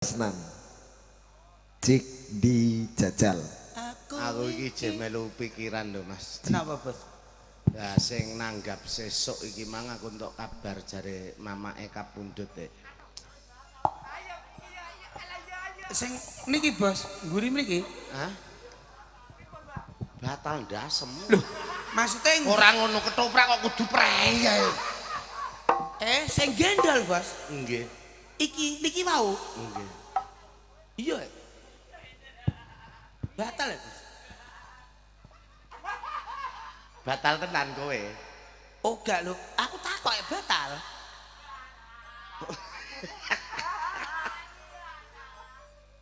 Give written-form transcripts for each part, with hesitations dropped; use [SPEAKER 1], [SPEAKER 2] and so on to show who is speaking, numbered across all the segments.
[SPEAKER 1] Katresnan. Jik dijajal.
[SPEAKER 2] Aku iki jek melu pikiran lho, Mas.
[SPEAKER 3] Kenapa, Bos?
[SPEAKER 2] Lah sing nanggap sesuk iki mang aku entuk kabar jare mamake kapundhut e.
[SPEAKER 3] Sing niki, Bos, mburi mriki.
[SPEAKER 2] Hah? Batal ndasem.
[SPEAKER 3] Lho, maksudnya
[SPEAKER 2] ora ngono ketoprak kok kudu prei ae.
[SPEAKER 3] Sing gendol, Bos.
[SPEAKER 2] Nggih.
[SPEAKER 3] Iki niki wau.
[SPEAKER 2] Nggih.
[SPEAKER 3] Iya. Batal ya, Bos?
[SPEAKER 2] Batal tenan kowe.
[SPEAKER 3] Oh, gak lho, aku takok ya batal.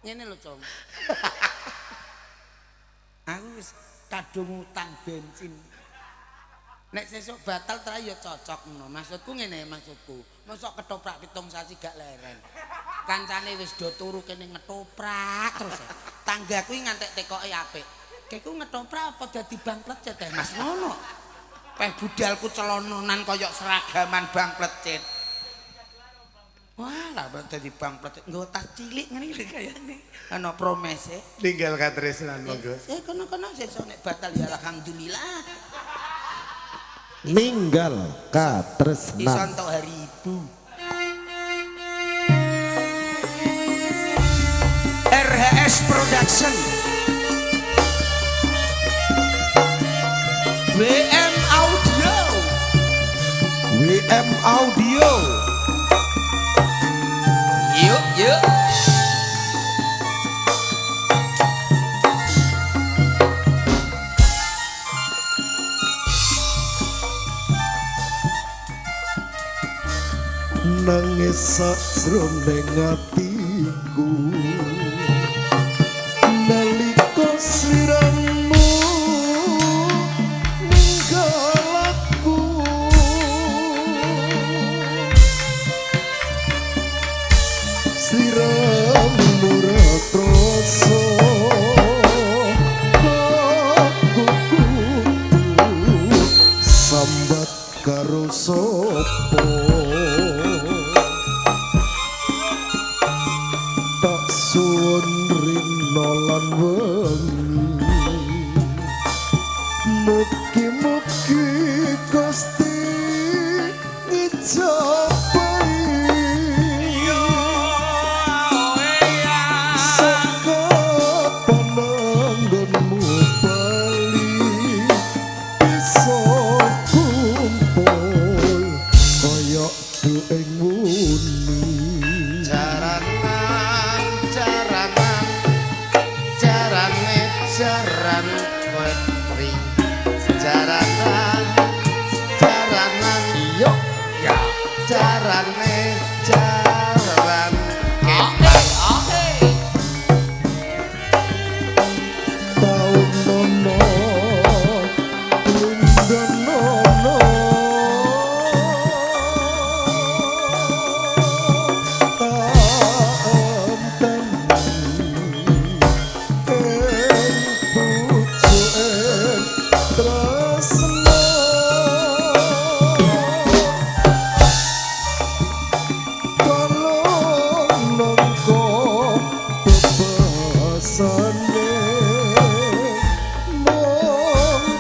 [SPEAKER 3] Ngene lho, Cung. Aku wis kadung utang bensin. Nek sesuk batal tra ya cocok ngono. Maksudku ngene, maksudku. Mosok ketoprak 7 sasi gak leren. Kancane wis do turu kene ngetoprak terus. Tangga kuwi ngantek tekoke apik. Keku ngetoprak apa dadi bang plecet eh Mas ngono. Peh budalku celononan koyok seragaman bang plecet. Wah, lah dadi bang plecet nggo tas cilik ngene iki kayane. Ana promese.
[SPEAKER 2] Ninggal katresnan monggo.
[SPEAKER 3] Kono-kono sesuk nek batal ya alhamdulillah.
[SPEAKER 1] Ninggal katresnan.
[SPEAKER 3] Iso entuk hari Ibu. RHS Production. WM Audio.
[SPEAKER 1] WM Audio.
[SPEAKER 3] Yuk, yuk.
[SPEAKER 1] Nangis sakjroning atiku nalika sliramu ninggal aku, sliramu ora krasa aku kudu sambat karo sapa. Suwun rina lan wengi mugi-mugi Gusti ngijabahi saka pananggonmu bali bisa kumpul kaya dueng wuni.
[SPEAKER 2] Jaran putri, jaranan, jaranan,
[SPEAKER 1] yo
[SPEAKER 2] ya, jarane, jaran kepang.
[SPEAKER 1] Taun nono, tundon nono,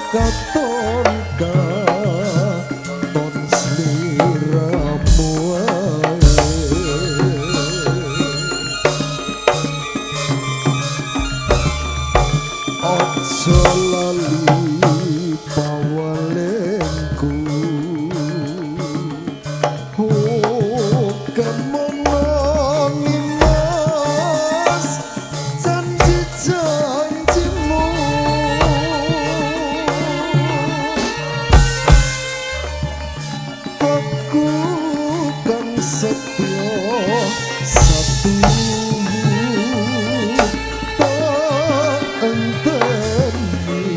[SPEAKER 1] katon sliramu ae. Aja lali pawalengku, kemenangi mas janji-janjimu. Aku kang setya satu tak enteni.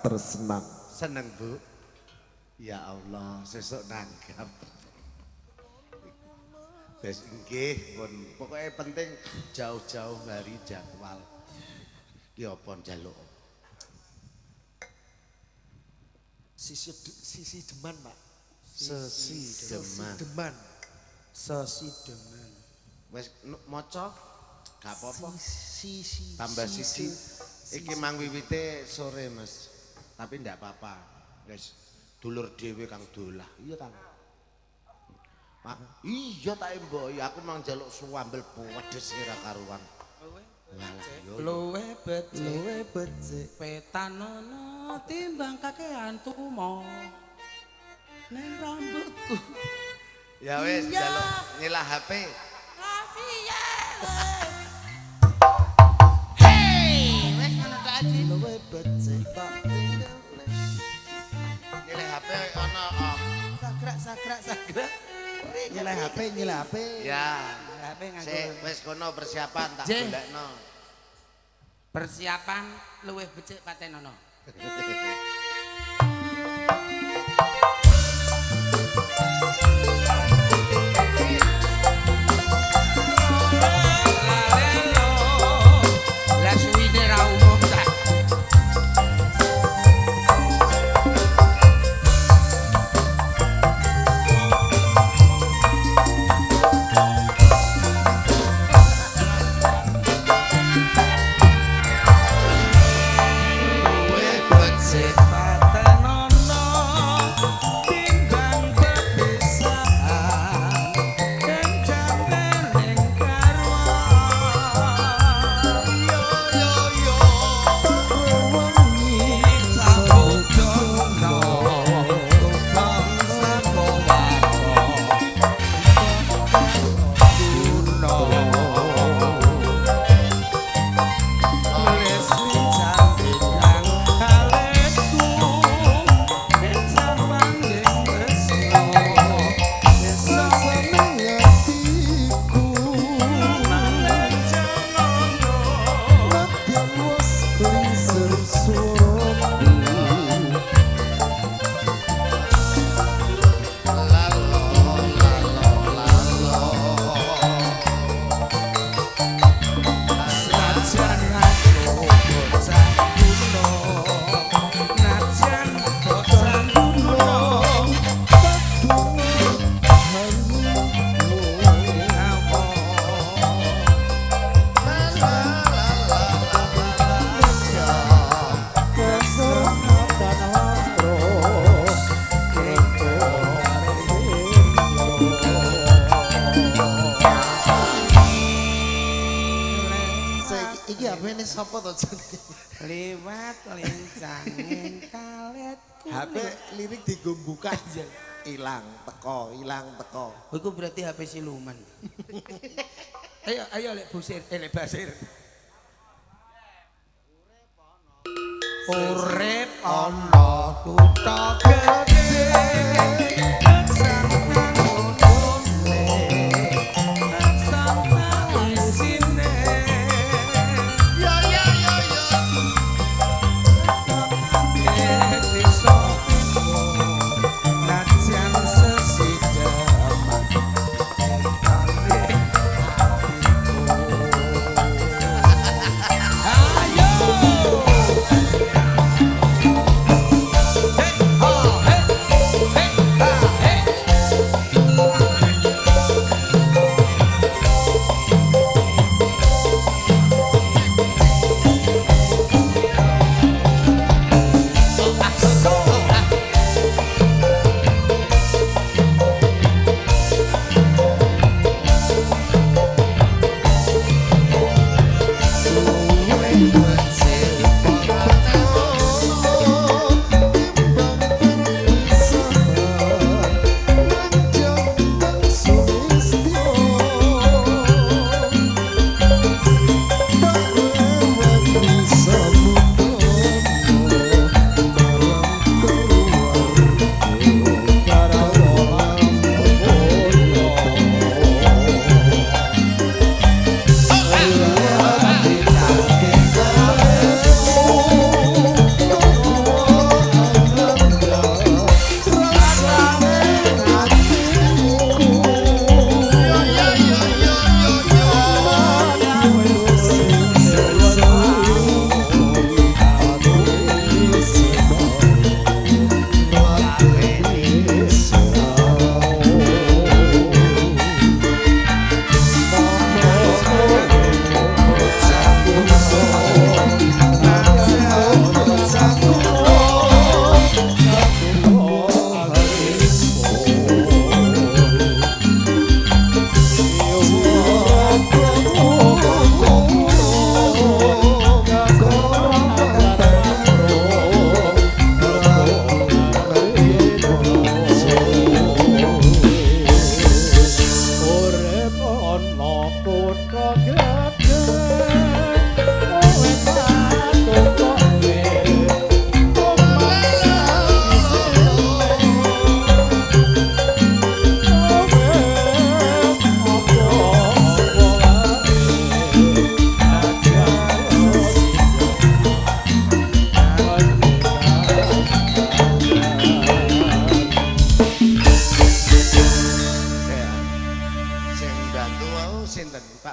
[SPEAKER 1] tersenang.
[SPEAKER 2] Seneng, Bu. Ya Allah, sesuk nanggap. Wis nggih, pun pokoke penting jauh-jauh hari jadwal. Ki apa njaluk?
[SPEAKER 1] Sisi deman, Pak.
[SPEAKER 2] Sesi deman.
[SPEAKER 1] Deman.
[SPEAKER 3] Sesi deman.
[SPEAKER 2] Wis maca gak apa-apa.
[SPEAKER 1] Sisi
[SPEAKER 2] Tambah sisi. Iki mang wiwite sore, Mas. Tapi ndak apa-apa. Wis dulur dhewe kang dolah. Iya, Kang. Pak, iya tak emboki, aku mang njaluk suwambel pedes ora karuan.
[SPEAKER 3] Luwe becik.
[SPEAKER 1] Luwe becik.
[SPEAKER 3] Petanono timbang kakean tumo. Neng rambutku.
[SPEAKER 2] Ya wis njaluk nyilah HP.
[SPEAKER 3] Hei, wis ngono tok aja.
[SPEAKER 1] Luwe becik tak tinggal.
[SPEAKER 2] Nyilah HP ana om.
[SPEAKER 3] Sagrak sagrak sagrak.
[SPEAKER 1] Nyileh HP, nyileh HP.
[SPEAKER 2] Ya.
[SPEAKER 3] HP nganggo.
[SPEAKER 2] Sik wis kono persiapan tak golekno.
[SPEAKER 3] Persiapan luwih becik patenono. Lah suwine ra umum ta.
[SPEAKER 2] Luwe becik
[SPEAKER 3] Patenono timbang pepisahan kencane ning karuan.
[SPEAKER 2] Yo yo yo.
[SPEAKER 1] Wangi
[SPEAKER 3] Sabujono tukang saka warga kuno. Tulis lincang kaletku lincang panggih tresno
[SPEAKER 1] seneng atiku. Nadyan wis kliser suaraku.
[SPEAKER 2] Lalo lalo lalo.
[SPEAKER 3] Najan aku bocah kuno, najan bocah kuno, ngawo.
[SPEAKER 2] Iki HP-ne sapa to jenenge?
[SPEAKER 3] Liwat lincangin kaletku.
[SPEAKER 2] HP lirik digombukan ilang teko, ilang teko.
[SPEAKER 3] Iku berarti HP siluman. Ayo ayo lek busir, lek basir. Urip ana kutha gedhe.
[SPEAKER 2] Yo yo yo yo.
[SPEAKER 3] Ayo!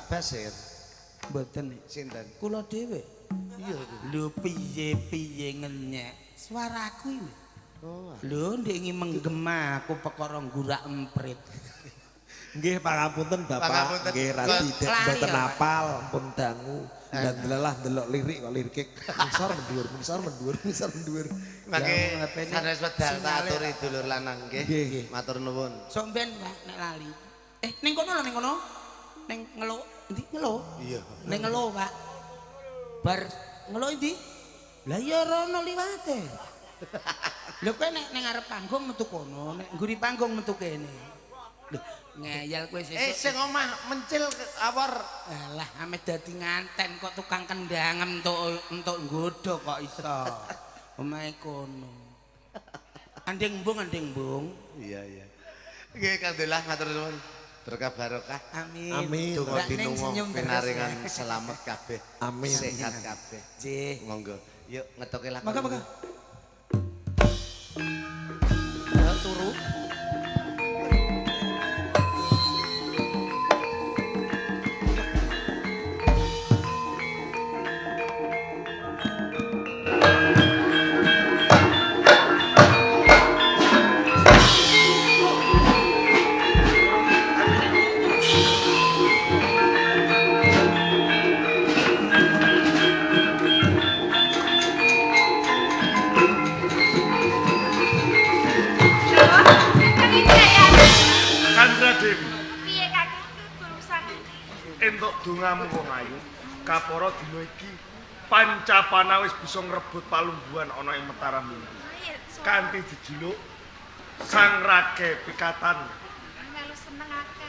[SPEAKER 2] Pak Basir.
[SPEAKER 3] Mboten.
[SPEAKER 2] Sinten?
[SPEAKER 3] Kula dhewe.
[SPEAKER 2] Iya.
[SPEAKER 3] Lho piye-piye ngenyek suaraku iki.
[SPEAKER 2] Oh.
[SPEAKER 3] Lho ndek iki menggema aku perkara nggurak emprit.
[SPEAKER 1] Nggih pangapunten Bapak, nggih radi mboten apal pun dangu dan delalah ndelok lirik kok lirike ngisor mendhuwur ngisor mendhuwur ngisor mendhuwur.
[SPEAKER 2] Mangke sanes wedal tak aturi dulur lanang nggih. Matur nuwun.
[SPEAKER 3] Sok ben Pak nek lali. Ning kono lho ning kono. Ning ngeluk endi ngeluk?
[SPEAKER 2] Iya.
[SPEAKER 3] Ning ngeluk Pak. Bar ngeluk endi? Lah ya rono liwate. Lho kowe nek ning ngarep panggung metu kono, nek ngguri panggung metu kene. Lho ngeyel kowe sesuk.
[SPEAKER 2] Sing omah mencil awor.
[SPEAKER 3] Alah ame dadi nganten kok tukang kendang entuk nggodho kok iso. Omahe kono. Anding mbung anding mbung.
[SPEAKER 2] Iya iya. Nggih Kang Dolah matur nuwun. Berkah barokah.
[SPEAKER 3] Amin.
[SPEAKER 1] Amin.
[SPEAKER 2] Donga dinunga pinaringan selamat kabeh.
[SPEAKER 1] Amin.
[SPEAKER 2] Sehat kabeh.
[SPEAKER 3] Nggih.
[SPEAKER 2] Monggo. Yuk ngetoke lagu.
[SPEAKER 3] Mangga mangga. Ya turu.
[SPEAKER 4] Entuk dongamu wong ayu, kapara dina iki Pancapana wis bisa ngrebut palungguhan ana ing Mataram Hindu. Kanthi jejuluk Sang Rake Pikatan.
[SPEAKER 5] Melu seneng akeh.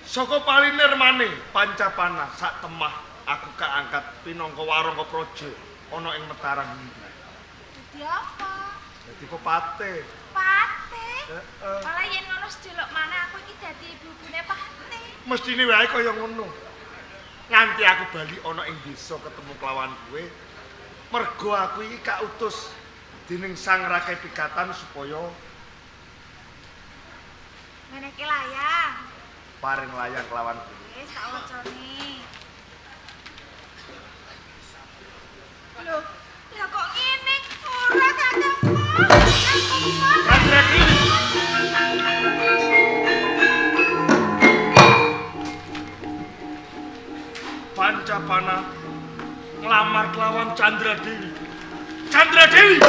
[SPEAKER 4] Saka palinirmane Pancapana sak temah aku kaangkat pinangka warangka praja ana ing Mataram Hindu.
[SPEAKER 5] Dadi apa?
[SPEAKER 4] Dadi pepate.
[SPEAKER 5] Pate?
[SPEAKER 4] Heeh.
[SPEAKER 5] Malah yen ngono sedelok maneh aku iki dadi ibu-ibune Pate.
[SPEAKER 4] Mestine wae kaya ngono. Nganti aku bali ana ing desa ketemu kelawan kowe. Mergo aku iki kautus dening Sang Rake Pikatan supaya
[SPEAKER 5] menehke layang.
[SPEAKER 4] Paring layang kelawan kowe.
[SPEAKER 5] Wis tak wacane. Lho, lah kok ngene? Ora Kakang. Aku mah.
[SPEAKER 4] Pancapana nglamar kelawan Chandra Dewi. Chandra Dewi.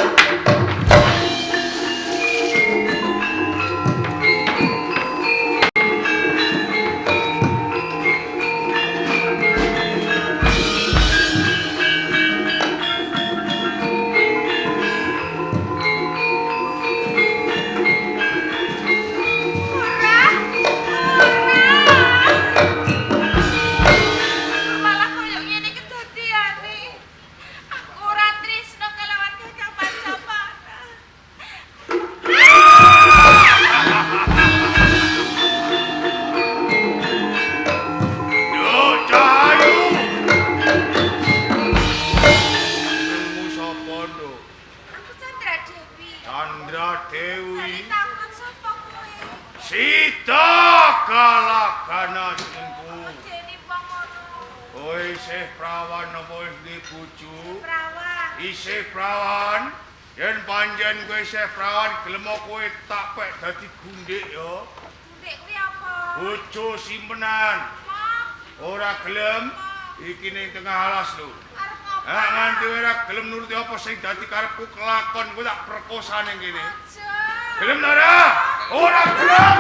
[SPEAKER 6] Iki ning tengah alas lho. Ha nganti ora gelem nuruti apa sing dadi karepku kelakon kowe tak perkosa ning kene. Gelem ta ora? Ora gelem.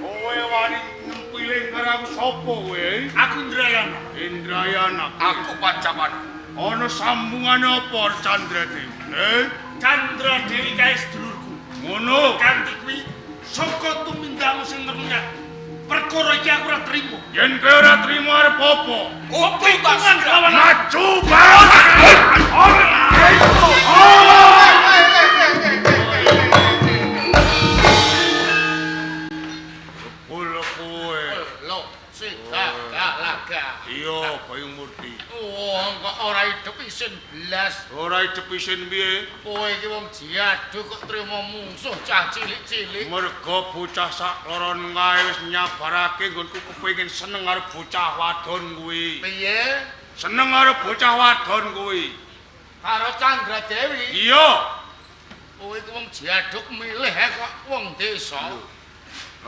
[SPEAKER 6] Kowe wani nempiling karo aku sapa kowe?
[SPEAKER 4] Aku Indrayana.
[SPEAKER 6] Indrayana.
[SPEAKER 4] Aku Pancapana.
[SPEAKER 6] Ana sambungane apa Chandra Dewi?
[SPEAKER 4] Chandra Dewi kae sedulurku.
[SPEAKER 6] Ngono.
[SPEAKER 4] Kanthi kuwi saka tumindakmu sing nrenyak perkara iki aku ora trimo.
[SPEAKER 6] Yen kowe ora trimo arep apa?
[SPEAKER 4] Pitungan kelawan
[SPEAKER 6] maju banget. Kula kowe.
[SPEAKER 2] Lho, sida galaga.
[SPEAKER 6] Iya, Bayu Murti. Murti.
[SPEAKER 7] Oh, kok ora idep isin blas.
[SPEAKER 6] Ora idep isin piye?
[SPEAKER 7] Kowe iki wong jiadu kok trimo mungsuh cah cilik-cilik.
[SPEAKER 6] Merga bocah sak loron kae wis nyabarake nggonku kepengin seneng karo bocah wadon kuwi.
[SPEAKER 7] Piye?
[SPEAKER 6] Seneng karo bocah wadon kuwi.
[SPEAKER 7] Karo Candra Dewi?
[SPEAKER 6] Iya.
[SPEAKER 7] Kowe iki wong jiaduk milih kok wong desa.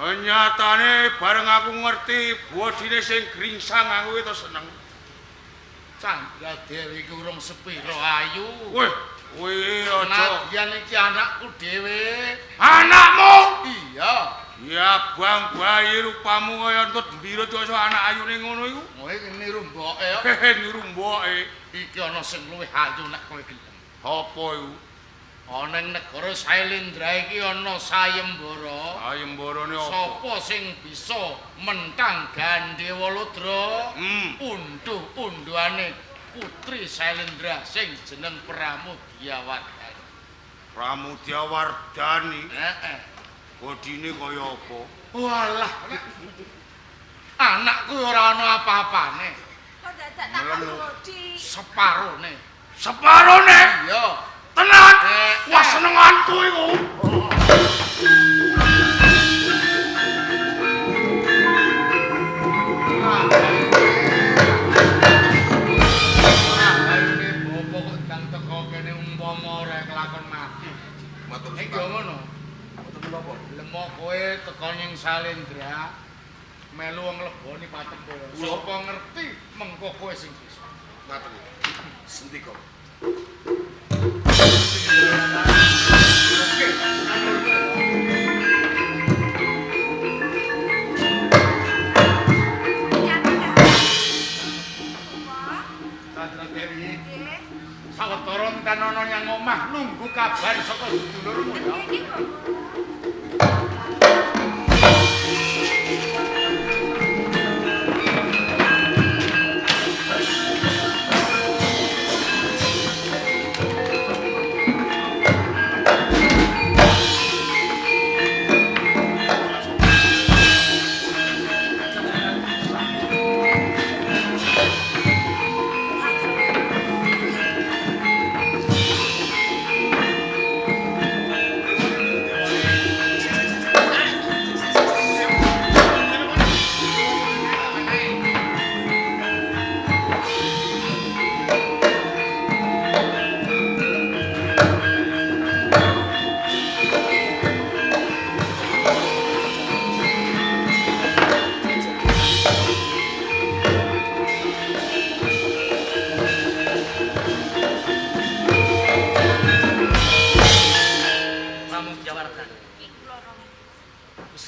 [SPEAKER 6] Nyatane bareng aku ngerti bodine sing gringsang aku itu seneng.
[SPEAKER 7] Candra Dewi iki urung sepiro ayu.
[SPEAKER 6] Weh, kuwi aja.
[SPEAKER 7] Nadyan iki anakku dhewe.
[SPEAKER 6] Anakmu?
[SPEAKER 7] Iya.
[SPEAKER 6] Ya bang bayi rupamu kaya entut mbirut kaya anak ayune ngono iku.
[SPEAKER 7] Kowe iki niru mboke kok.
[SPEAKER 6] Hehe niru mboke.
[SPEAKER 7] Iki ana sing luwih ayu nek kowe gelem.
[SPEAKER 6] Apa iku?
[SPEAKER 7] Ana ing negara Sailendra iki ana sayembara.
[SPEAKER 6] Sayembarane apa?
[SPEAKER 7] Sapa sing bisa mentang Gandewa Ludra? Unduh-unduhane putri Sailendra sing jeneng Pramudya Wardani.
[SPEAKER 6] Pramudya Wardani?
[SPEAKER 7] Heeh.
[SPEAKER 6] Bodine kaya apa?
[SPEAKER 7] Walah. Anakku ora ana apa-apane.
[SPEAKER 5] Kok dadak takon bodi?
[SPEAKER 7] Separone.
[SPEAKER 6] Separone?
[SPEAKER 7] Iya.
[SPEAKER 6] Tenan. Wah senenganku iku.
[SPEAKER 7] Ayune bapak kok ndang teko kene umpama ora kelakon mati.
[SPEAKER 2] Matur
[SPEAKER 7] Iki ngono.
[SPEAKER 2] Matur menapa?
[SPEAKER 7] Lemo kowe teko ning Salendra melu wong leboni patempur. Sapa ngerti mengko kowe sing bisa.
[SPEAKER 2] Ngaten. Sendika.
[SPEAKER 7] Candra Dewi. Sawetara entan ana nyang omah nunggu kabar saka sedulurmu ya.
[SPEAKER 5] Nggih, Bapak.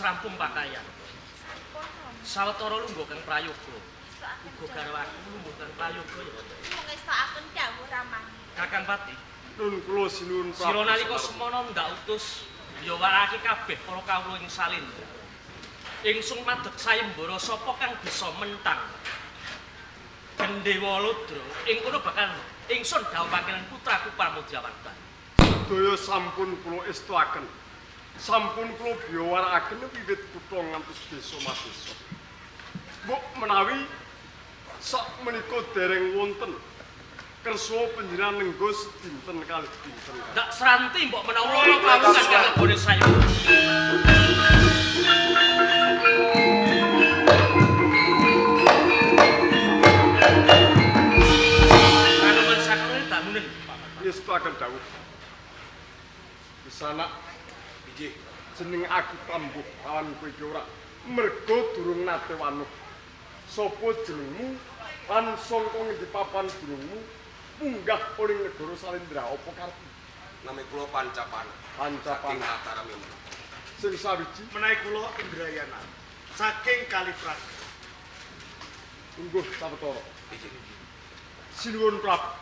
[SPEAKER 8] Rampung pakaian. Sawetara lungguh kang prayoga. Uga karo aku lungguh kang prayoga ya.
[SPEAKER 5] Mung dawuh ramane.
[SPEAKER 8] Kakang Pati.
[SPEAKER 4] Nun kula sinuwun Prabu.
[SPEAKER 8] Sira nalika semono ndak utus ya warake kabeh para kawula ing Salindra. Ingsun madeg sayembara sapa kang bisa mentang Gandewa Ludra ing kono bakal ingsun dhawuhake putraku Pramudya Wardana.
[SPEAKER 4] Sedaya sampun kula estuaken. Sampun kula biyawarakaken wiwit kutha ngantos desa madesa. Mbok menawi sak menika dereng wonten kersa panjenengan nenggo sedinten kalih dinten.
[SPEAKER 8] Ndak sranti mbok menawa lara kawusan kang lebone sayembara. Kanuman sakrone damunen Pak.
[SPEAKER 4] Ngestuaken dawuh. Kisanak
[SPEAKER 2] Inggih.
[SPEAKER 4] Jeneng aku tambuh lawan kowe iki ora merga durung nate wanuh. Sapa jenengmu lan sangka ngendi papan durungmu munggah ning negara Salindra apa karepmu?
[SPEAKER 2] Nami kula Pancapana.
[SPEAKER 4] Pancapana.
[SPEAKER 2] Saking Mataram Indra.
[SPEAKER 4] Sing sawiji
[SPEAKER 9] menawi kula Indrayana saking Kalipraga.
[SPEAKER 4] Lungguh sawetara.
[SPEAKER 2] Inggih.
[SPEAKER 4] Sinuwun Prabu.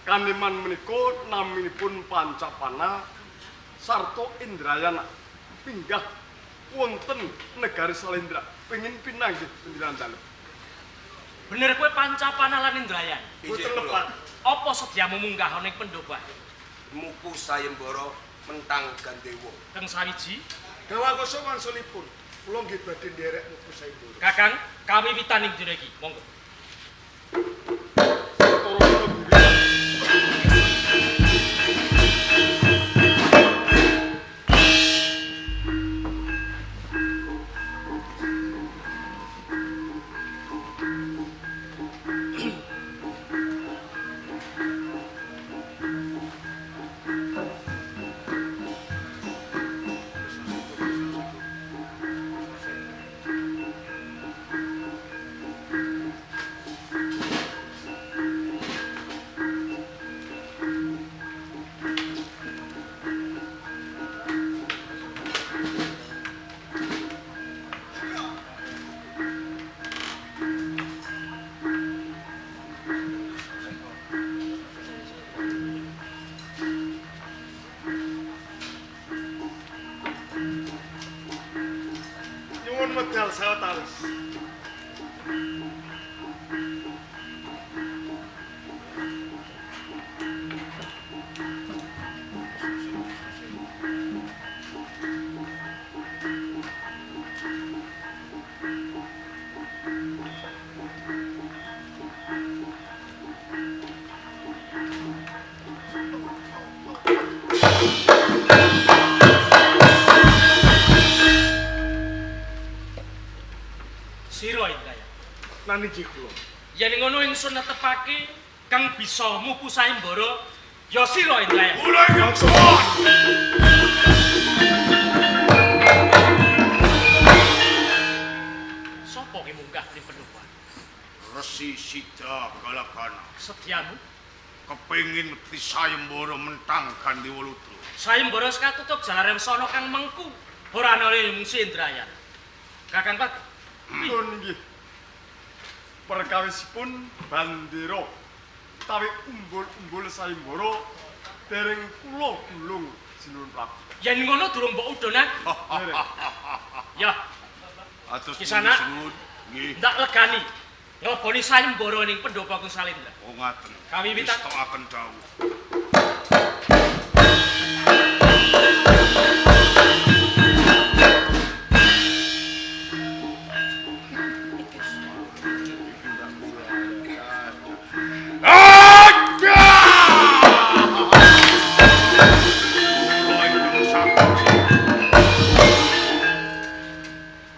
[SPEAKER 4] Kaneman menika naminipun Pancapana sarta Indrayana pinggah wonten negari Salindra pengin pinanggih panjenengan dalem.
[SPEAKER 8] Bener kowe Pancapana lan Indrayana?
[SPEAKER 2] Inggih kula.
[SPEAKER 8] Apa sediamu munggah ana ing pendopo?
[SPEAKER 2] Muku sayembara mentang Gandewa.
[SPEAKER 8] Kang sawiji
[SPEAKER 9] Dawakoso wangsulipun kula nggih badhe nderek muku sayembara.
[SPEAKER 8] Kakang, kawiwitan ing dina iki. Monggo.
[SPEAKER 9] Nyuwun medal sawetawis.
[SPEAKER 8] Sira Indrayana.
[SPEAKER 4] Naniji kula.
[SPEAKER 8] Yen ngono ingsun netepake kang bisa mupu sayembara ya sira Indrayana.
[SPEAKER 6] Kula ingkang suwun.
[SPEAKER 8] Sopo ki munggah ning pendopo?
[SPEAKER 6] Resi Sida Galagana.
[SPEAKER 8] Setyamu
[SPEAKER 6] Kepengin mesti sayembara mentang Gandewa Ludra.
[SPEAKER 8] Sayembara wis katutup jalare wis ana kang mengku. Ora ana mungsi Indrayana. Kakang Pat,
[SPEAKER 9] Pun nggih. Perkawisipun bandera utawi umbul-umbul sayembara dereng kula gulung Sinuwun Prabu.
[SPEAKER 8] Yen ngono durung mbok udhunake.
[SPEAKER 9] Dereng.
[SPEAKER 8] Ya,
[SPEAKER 6] Atus
[SPEAKER 8] Kisana.
[SPEAKER 6] sinuwun. Nggih.
[SPEAKER 8] Ndak legani. Ngleboni sayembara ning pendopo Agung Salindra.
[SPEAKER 6] Oh ngaten.
[SPEAKER 8] Kawiwitan.
[SPEAKER 6] Istokaken dawuh.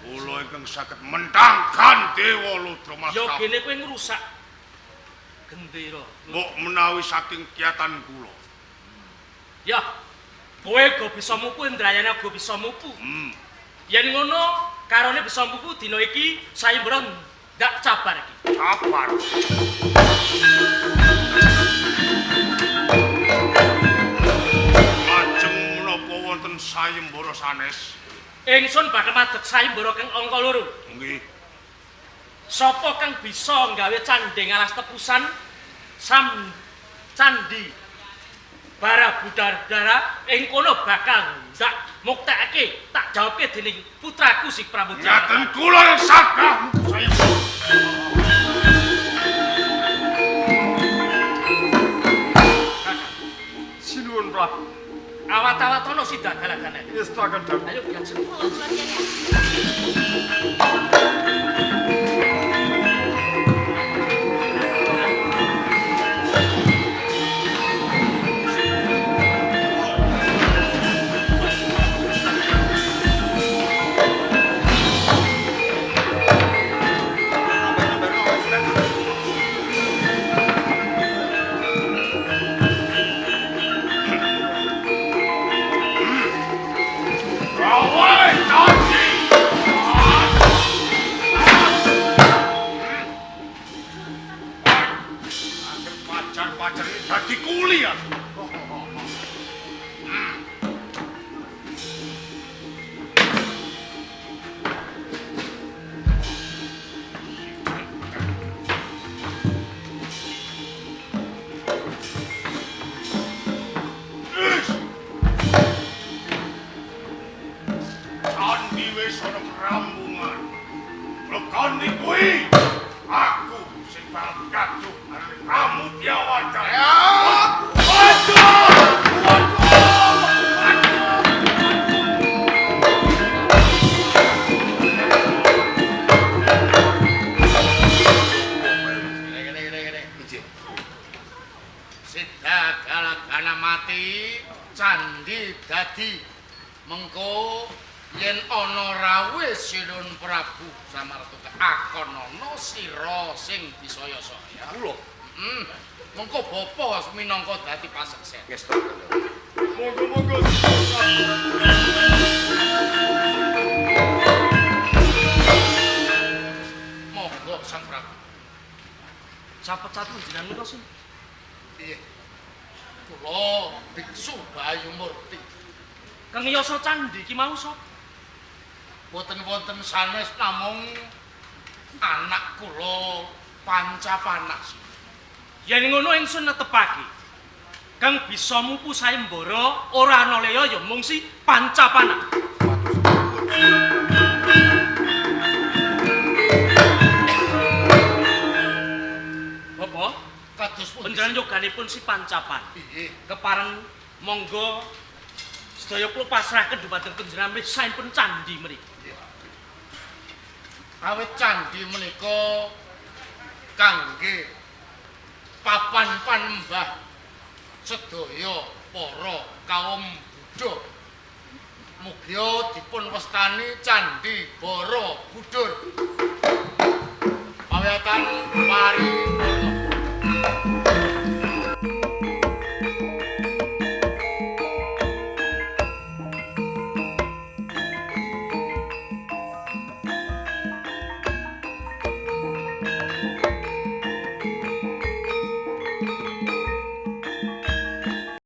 [SPEAKER 6] Kula ingkang saged mentangkan Dewa Ludra Mas.
[SPEAKER 8] Ya gene kowe ngrusak gendera.
[SPEAKER 6] Mbok menawi saking kiyatan kula.
[SPEAKER 8] Ya, kowe go bisa mupu Indrayana go bisa mupu. Yen ngono karone bisa mupu dina iki sayembara ndak cabar iki.
[SPEAKER 6] Cabar. Lajeng menapa wonten sayembara sanes?
[SPEAKER 8] Ingsun bakal madeg sayembara kang angka 2.
[SPEAKER 6] Nggih.
[SPEAKER 8] Sapa kang bisa nggawe candhe ngalas tepusan sam candhi Barabudara ing kono bakal ndak muktekake tak jawabke dening putraku si Prabu
[SPEAKER 6] Ngaten kula yang sagah sayembara.
[SPEAKER 9] Sinuwun Prabu.
[SPEAKER 8] Awat-awatono sida galagane.
[SPEAKER 9] Istokaken dawuh.
[SPEAKER 8] Ayo diajeng.
[SPEAKER 6] Awai candi. Akhir pacar-pacar ini dadi kuli ya. Candi wis ana rambungan. Lekani kuwi aku sing bakal gaduh arep Pramudya Wacana. Waduh! Waduh! Waduh!
[SPEAKER 7] Nggih. Sida galagana mati, candhi dadi. Mengko yen ana rawuh Sinuwun Prabu Samartuka akon ana sira sing disaya-saya.
[SPEAKER 6] Kula.
[SPEAKER 7] Heeh. Mengko bapa minangka dadi paseksen.
[SPEAKER 2] Ngestu.
[SPEAKER 4] Monggo-monggo.
[SPEAKER 7] Monggo Sang Prabu.
[SPEAKER 8] Capet-capet jenengan menika sih.
[SPEAKER 7] Piye? Kula Biksu Bayu Murti.
[SPEAKER 8] Kang yasa candhi ki mau sapa?
[SPEAKER 7] Boten wonten sanes namung anak kula Pancapanas.
[SPEAKER 8] Yen ngono ingsun netepake. Kang bisa mupu sayembara ora ana liya ya mung si Pancapana. Bapak,
[SPEAKER 7] Kados pundi?
[SPEAKER 8] panjenengan yoganipun si Pancapana.
[SPEAKER 7] Piye?
[SPEAKER 8] Kepareng monggo sedaya kula pasrahken dumateng panjenengan mrih sampun candhi mriki.
[SPEAKER 7] Awit candhi menika kangge papan panembah sedaya para kaum Buddha. Mugia dipun wastani Candhi Borobudur. Pawiyatan pari